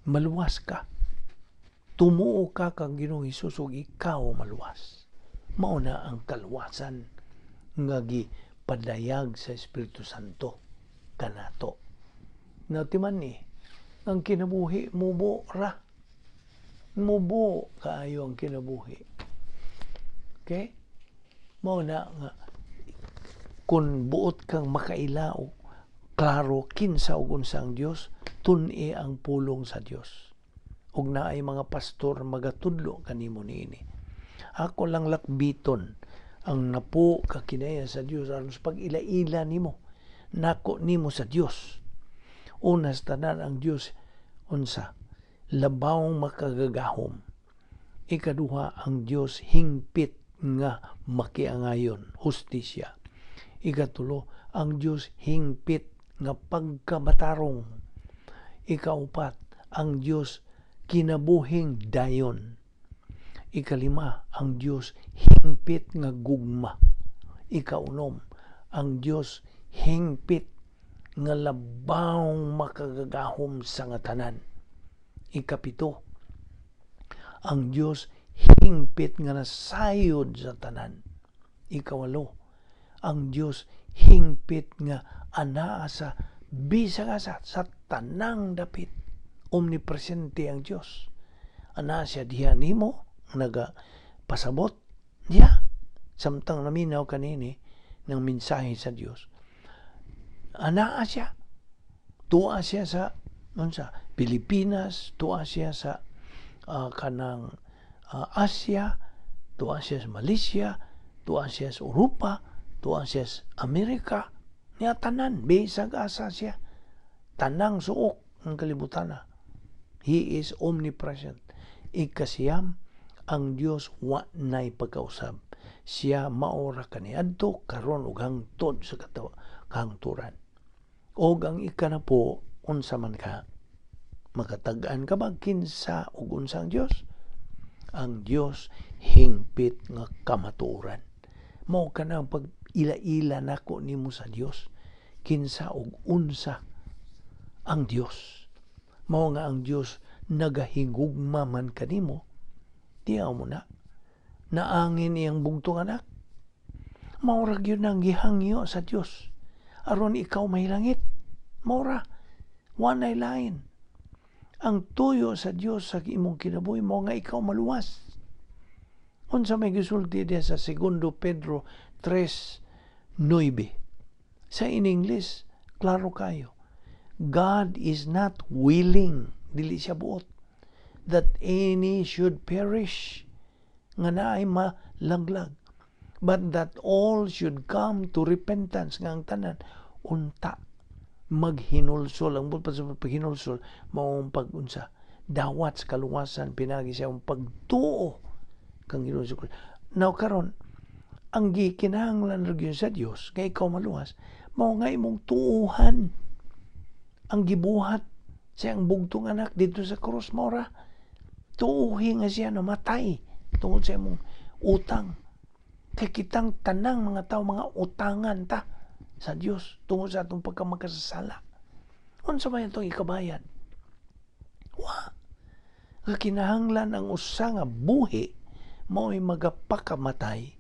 Maluwas ka. Tumuo ka kang Ginoong Hesus ug ikaw maluwas. Mao na ang kaluwasan nga gipadayag sa Espiritu Santo kanato. Natiman ni ang kinabuhi mubo ra. Mubo kaayo ang kinabuhi. Okay? Mao na nga kung buot kang makaila og klaro kinsa ug unsa ang Dios, tun-i ang pulong sa Dios. Ug naay mga pastor magatudlo kanimo niini. Ako lang lakbiton ang napo ka kinaya sa Dios aron sa pag-ila-ila nimo, nako nimo sa Dios. Una sa tanan, ang Dios unsa? Labawng makagagahom. Ikaduha, ang Dios hingpit nga makiangayon, hustisya. Ikatulo, ang Dios hingpit nga pagkamatarong. Ikaupat, ang Dios kinabuhing dayon. Ikalima, ang Dios hingpit nga gugma. Ikaunom, ang Dios hingpit nga labawng makagagahom sa nga tanan. Ikapito, ang Dios hingpit nga nasayod sa tanan. Ikawalo, ang Dios hingpit nga anaa sa bisag asa, sa tanang dapit. Omnipresente ang Dios. Anaa siya diha nimo naga pasabot diha samtang naminaw kanini ng mensahe sa Dios. Anaa siya. Tuwa siya sa unsa, Pilipinas, tuwa siya sa kanang Asia, tuwa siya sa Malaysia, tuwa siya sa Europa, tuwa siya sa Amerika. Niya tanan, bisag asa siya. Tanang suok ng kalibutan na. He is omnipresent. Ikasiyam, ang Dios wa nay pagkausab. Siya maora kaniadto, karon ug hangtod sa kahangturan. Og ang ikanapo, unsa man ka? Makatag-an ka ba kinsa ug unsa ang Dios? Ang Dios hingpit nga kamatuoran. Mao kana ang pag-ila-ila nako nimo sa Dios. Kinsa ug unsa ang Dios. Mao nga ang Dios nagahigugma man kanimo. Tiyaw mo na. Naangin iyang bugtong anak. Mao ra gyud ang gihangyo sa Dios aron ikaw mahilangit. Mao ra. Wa nay lain. Ang tuyo sa Dios sa imong kinabuhi mo nga ikaw maluwas. Unsa may gisulti diha sa Segundo Pedro 3:9? Sa in English, klaro kayo. God is not willing, dili siya buot, that any should perish, nga naay malaglag, but that all should come to repentance, nga ang tanan unta maghinulsol. Ang buot sa paghinulsol mao ang pag-unsa, dawat sa kaluwasan pinagi sa imong pagtuo kang Ginoong Hesus. Now karon, ang gikinahanglan ra gyud sa Dios nga ikaw maluwas mao nga imong tuuhan ang gibuhat sa iyang bugtong anak didto sa krus. Mao ra, tuuhi nga siya namatay tungod sa imong utang, kay kitang tanang mga tao mga utangan ta sa Dios tungod sa atong pagkamakasasala. Unsa man itong ikabayad? Wa. Nga kinahanglan ang usa nga buhi mao'y magapakamatay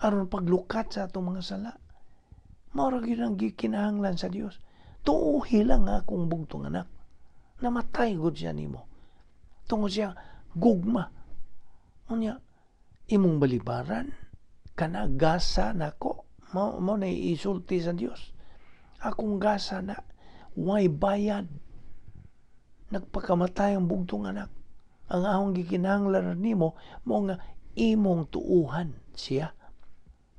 aron paglukat sa atong mga sala. Mao ra gyud ang gikinahanglan sa Dios. Tuuhi lang nga akong bugtong anak. Namatay gud siya nimo. Tungod siya gugma. Unya, imong balibaran, kana gasa nako. Mao na isulti sa Dios. Akong gasa na, way bayad. Nagpakamatay ang bugtong anak. Ang akong gikinahanglan nimo mao nga imong tuuhan siya.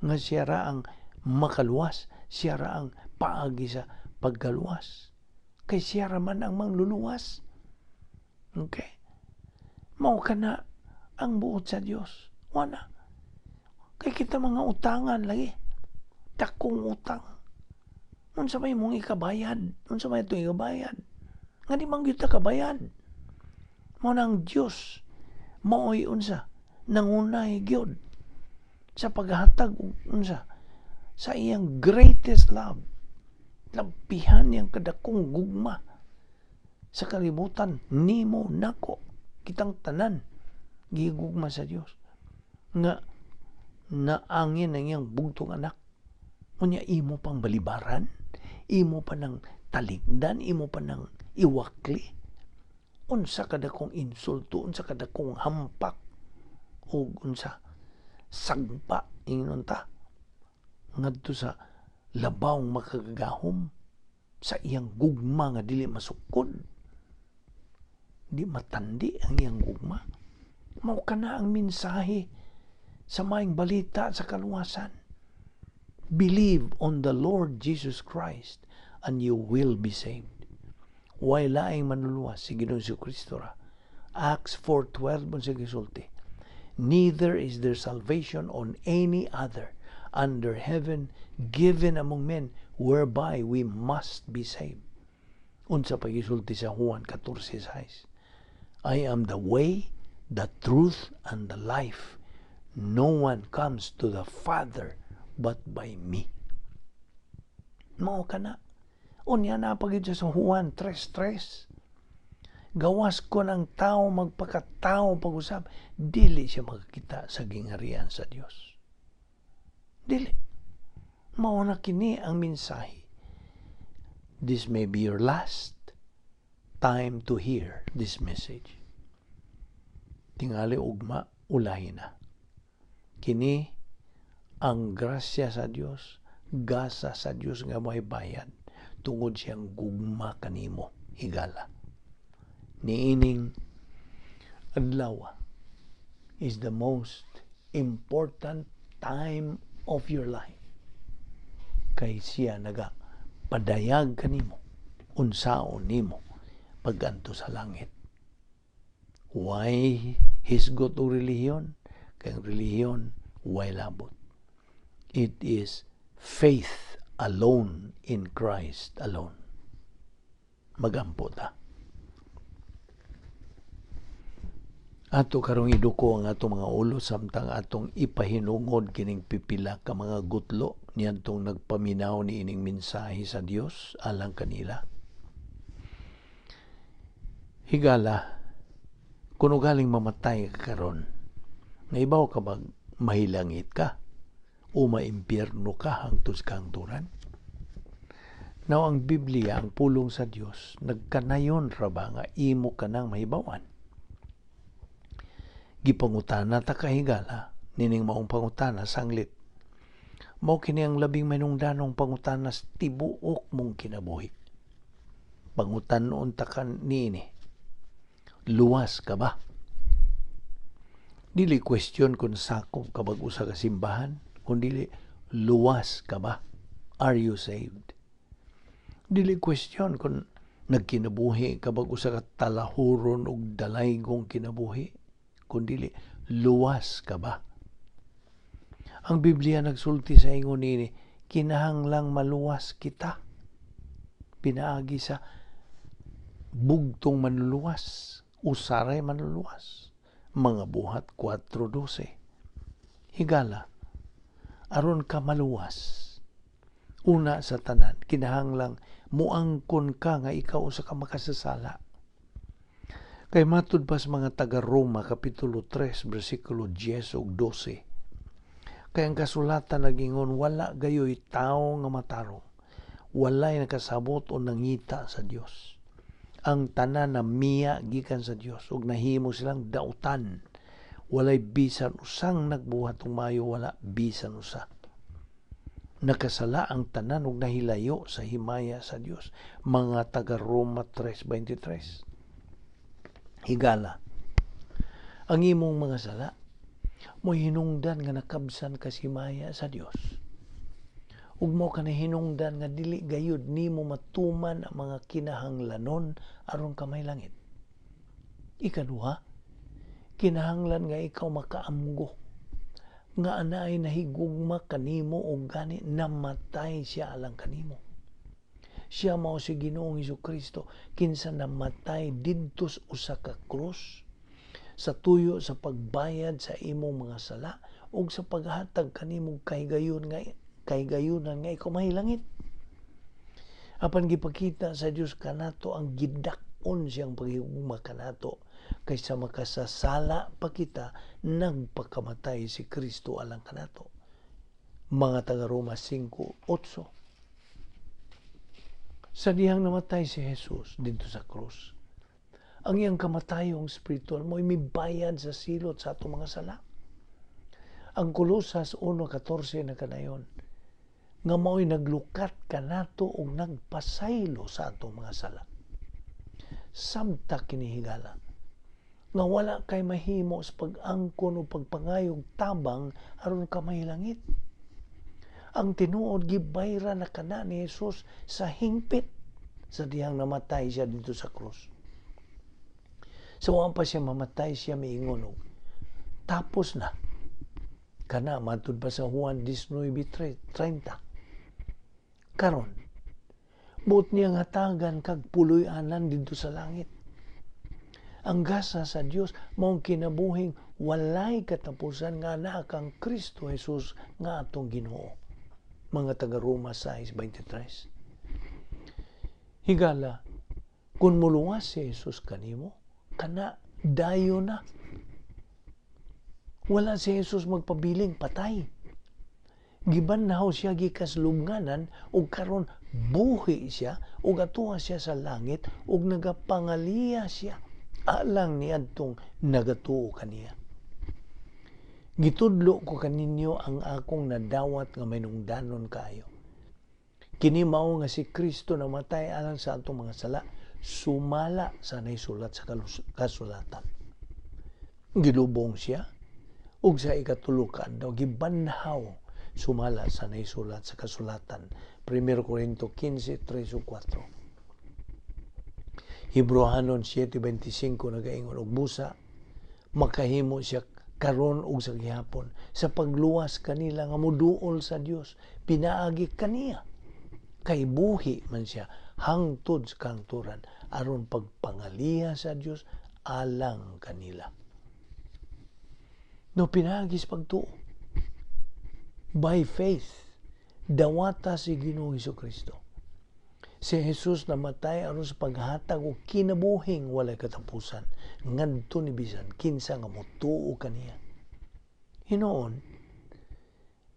Nga siya ra ang makaluwas, siya ra ang paagi sa pagkaluwas. Kay siya ra man ang mangluluwas. Okay? Mao kana ang buot sa Dios. Wala. Kay kita mga utangan lagi. Dakong utang. Unsa may mong ikabayad? Unsa may itong ikabayad? Nga di man gyud ta kabayad. Mao na ang Dios mao'y unsa? Nangunay gyud. Sa paghatag og unsa sa iyang greatest love, lampihan niyang kadakong gugma sa kalibutan, nimo, nako, kitang tanan gigugma sa Dios nga naangin ang iyang bugtong anak. Unya imo pang balibaran, imo pa nang talikdan, imo pa nang iwakli. Unsa kadakong insulto, unsa kadakong hampak ug unsa sagpa ingnon ta ngadto sa labawng makagagahom, sa iyang gugma nga dili masukod, di matandi ang iyang gugma. Mao kana ang mensahe sa maayong balita sa kaluwasan. Believe on the Lord Jesus Christ and you will be saved. Way laing manluluwas, si Ginoong Kristo ra. Acts 4:12 mo sa gisulti. Neither is there salvation on any other under heaven given among men whereby we must be saved. Unsa pa gisulti sa Juan 14:6? I am the way, the truth, and the life. No one comes to the Father but by me. Mao kana. Unya na pagid sa Juan 3:3. Gawas kon ang tao magpakatao pag-usab, dili siya makakita sa gingharian sa Dios. Dili. Mao na kini ang mensahe. This may be your last time to hear this message. Tingali ugma, ulahi na. Kini ang grasya sa Dios, gasa sa Dios nga may bayad tungod siyang gugma kanimo, higala. Niining adlaw is the most important time of your life. Kay siya naga padayag kanimo unsaon nimo paganto sa langit. Why hisgot og relihiyon? Kay ang relihiyon way labot. It is faith alone in Christ alone. Magampo ta. Ato karong iduko ang atong mga ulo samtang atong ipahinungod kining pipila ka mga gutlo niadtong nagpaminaw ni ining mensahe sa Dios alang kanila. Higala, kung ugaling mamatay ka karon, naibaw ka bag mahilangit ka o maimpyerno ka hangtod sa kahangturan? Now, ang Biblia, ang pulong sa Dios, nagkanayon ra ba nga imo ka nang mahibawan? Gipangutana ta kahigala, nining maong pangutana sanglit. Mao kini ang labing manungdanong pangutana sa tibuok mong kinabuhi. Pangutanon ta kan niini. Luwas ka ba? Dili question kung sakop ka bag usa ka simbahan, kun dili luwas ka ba? Are you saved? Dili question kung nagkinabuhi ka bag usa ka talahuron og dalaygong kinabuhi, kun dili luwas ka ba? Ang Biblia nagsulti sa ingon niini, kinahanglang maluwas kita pinaagi sa bugtong manluluwas, usaray manluluwas. Mga Buhat 4:12. Higala, aron ka maluwas, una sa tanan, kinahanglang muangkon ka nga ikaw usa ka makasasala. Kay matud pa sa mga taga-Roma, Kapitulo 3, versikulo 10 ug 12. Kay ang kasulatan nagingon, wala gayoy tawo nga matarong, walay nakasabot o nangita sa Dios. Ang tanan na miya gikan sa Dios ug nahimo silang dautan. Walay bisan usang nagbuhat og maayo, wala bisan usa. Nakasala ang tanan ug nahilayo sa himaya sa Dios. Mga taga-Roma 3:23. Higala, ang imong mga sala mo'y hinungdan nga nakabsan ka sa himaya sa Dios. Ug mao ka nahinungdan nga dili gayud nimo matuman ang mga kinahanglanon aron ka may langit. Ikaduha, kinahanglan nga ikaw makaamgo nga anaay nahigugma kanimo og gani namatay siya alang kanimo. Siya mao si Ginoong Hesukristo kinsa namatay didto sa usa ka krus. Sa tuyo sa pagbayad sa imong mga sala ug sa paghatag kanimong kahigayunan nga ikaw mahilangit. Apan gipakita sa Dios kanato ang gidak-on siyang paghigugma kanato kaysa makasasala pa kita, nagpakamatay si Kristo alang kanato. Mga taga Roma 5:8. Sa dihang namatay si Jesus didto sa krus, ang iyang kamatayong spiritual mo'y mibayad sa silot sa atong mga sala. Ang Kolosas 1:14 na kanayon, nga mao'y naglukat kanato og nagpasaylo sa atong mga sala. Samta kini, higala, nga wala kay mahimo sa pag-angkon o pagpangayog tabang aron ka mahilangit. Ang tinuod, gibayra na kana ni Jesus sa hingpit sa dihang namatay siya didto sa krus. Sa so, pa siya mamatay, siya miingon og "Tapos na." Kana matud pa sa Juan 19:30. Karon, buot niyang hatagan kag puloy-anan didto sa langit. Ang gasa sa Dios maong kinabuhing walay katapusan nga naa kang Kristo Jesus nga atong Ginoo. Mga taga Roma 6:23. Higala, kung muluwas si Jesus kanimo, kana dayo na. Wala si Jesus magpabiling patay. Gibanhaw siya gikas lubnganan ug karon buhi siya ug atuwa siya sa langit ug nagapangaliya siya alang niadtong nagatuo kaniya. Gitudlo ko kaninyo ang akong nadawat nga mahinungdanon kaayo. Kini mao nga si Kristo namatay alang sa atong mga sala sumala sa naisulat sa kasulatan. Gilubong siya ug sa ikatulo ka adlaw gibanhaw sumala sa naisulat sa kasulatan. 1 Corinto 15:3 4. Hebreohanon 7:25 nagaingon og busa makahimo siya karon ug sa gihapon sa pagluwas kanila nga muduol sa Dios pinaagi kaniya, kay buhi man siya hangtod sa kahangturan aron pagpangaliya sa Dios alang kanila. No, pinaagi sa pagtuo, by faith, dawata si Ginoong Kristo. Si Jesus namatay aron sa paghatag og kinabuhing walay katapusan ngadto ni bisan kinsa nga motuo kaniya. Hinuon,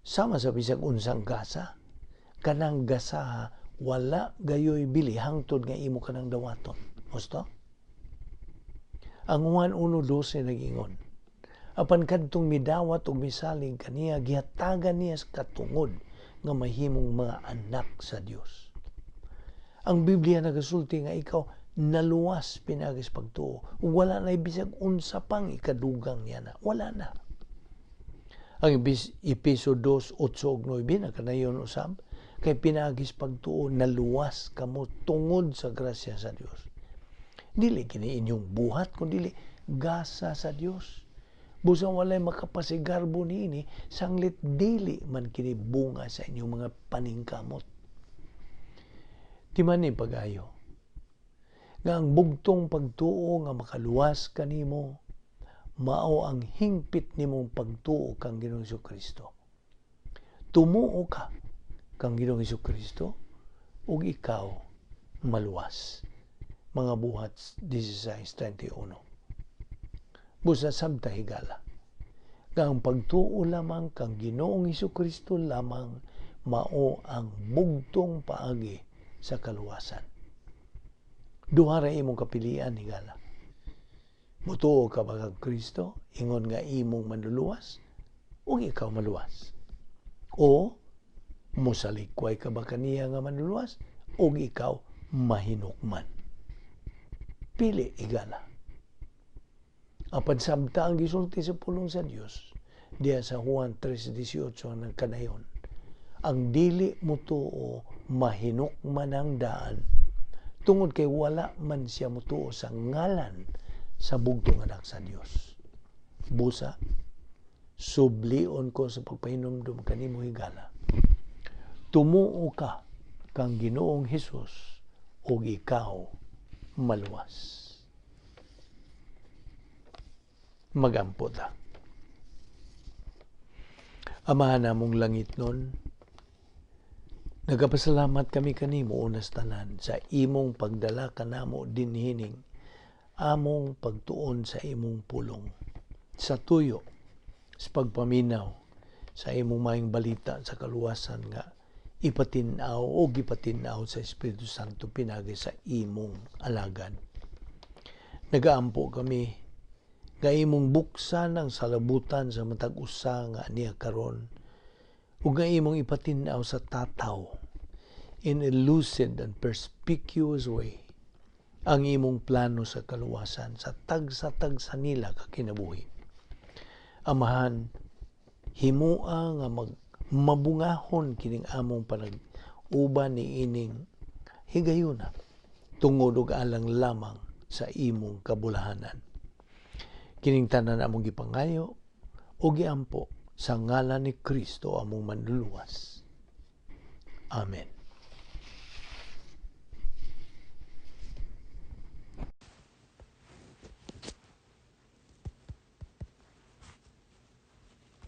sama sa bisag unsang gasa, kanang gasaha wala gayoy bili hangtod nga imo kanang dawaton. Husto? Ang Juan 1:12 nagingon, apan kadtong midawat og misalig kaniya, gihatagan niya sa katungod nga mahimong mga anak sa Dios. Ang Biblia nagasulti nga ikaw naluwas pinaagi sa pagtuo. Wala na bisag unsa pang ikadugang niya na. Wala na. Ang Epeso 2:8 ug 9 nakanayon usab, kay pinaagi sa pagtuo naluwas kamo tungod sa grasya sa Dios. Dili kini inyong buhat kundi gasa sa Dios. Busa walay makapasigarbo niini, sanglit dili man kini bunga sa inyong mga paningkamot. Timani pag-ayo nga ang bugtong pagtuo nga makaluwas kanimo mao ang hingpit nimong pagtuo kang Ginoong Kristo. Tumuo ka kang Ginoong Kristo ug ikaw maluwas. Mga Buhat 16:31. Busa sabta, higala, nga ang pagtuo lamang kang Ginoong Kristo lamang mao ang bugtong paagi sa kaluwasan. Duha ra imong kapilian, higala. Mutuo ka ba kang Kristo, ingon nga imong manluluwas, ug ikaw maluwas? O musalikway ka ba kaniya nga manluluwas, ug ikaw mahinukman? Pili, higala. Apan sabta ang gisulti sa pulong sa Dios diya sa Juan 3:18 ang kanayon, ang dili mutuo mahinukman ang daan tungod kay wala man siya mutuo sa ngalan sa bugtong anak sa Dios. Busa, sublion ko sa pagpahinumdum kanimo, higala. Tumuo ka kang Ginoong Hesus ug ikaw maluwas. Magampo ta. Amahan namong langitnon, nagapasalamat kami kanimo unas tanan sa imong pagdala kanamo dinhining among pagtuon sa imong pulong, sa tuyo, sa pagpaminaw sa imong maayong balita sa kaluwasan nga ipatin-aw o gipatin-aw sa Espiritu Santo pinagi sa imong alagad. Nagaampo kami nga imong buksan ang salabutan sa matag usa nga niya karon ug nga imong ipatin-aw sa tataw in a lucid and perspicuous way ang imong plano sa kaluwasan sa tagsa-tagsa nila ka kinabuhi. Amahan, himua nga mag mabungahon kining among panag-uban niining higayuna tungod ug alang lamang sa imong kabulahanan. Kining tanan among gipangayo o giampo sa ngalan ni Kristo, among Manluluwas. Amen.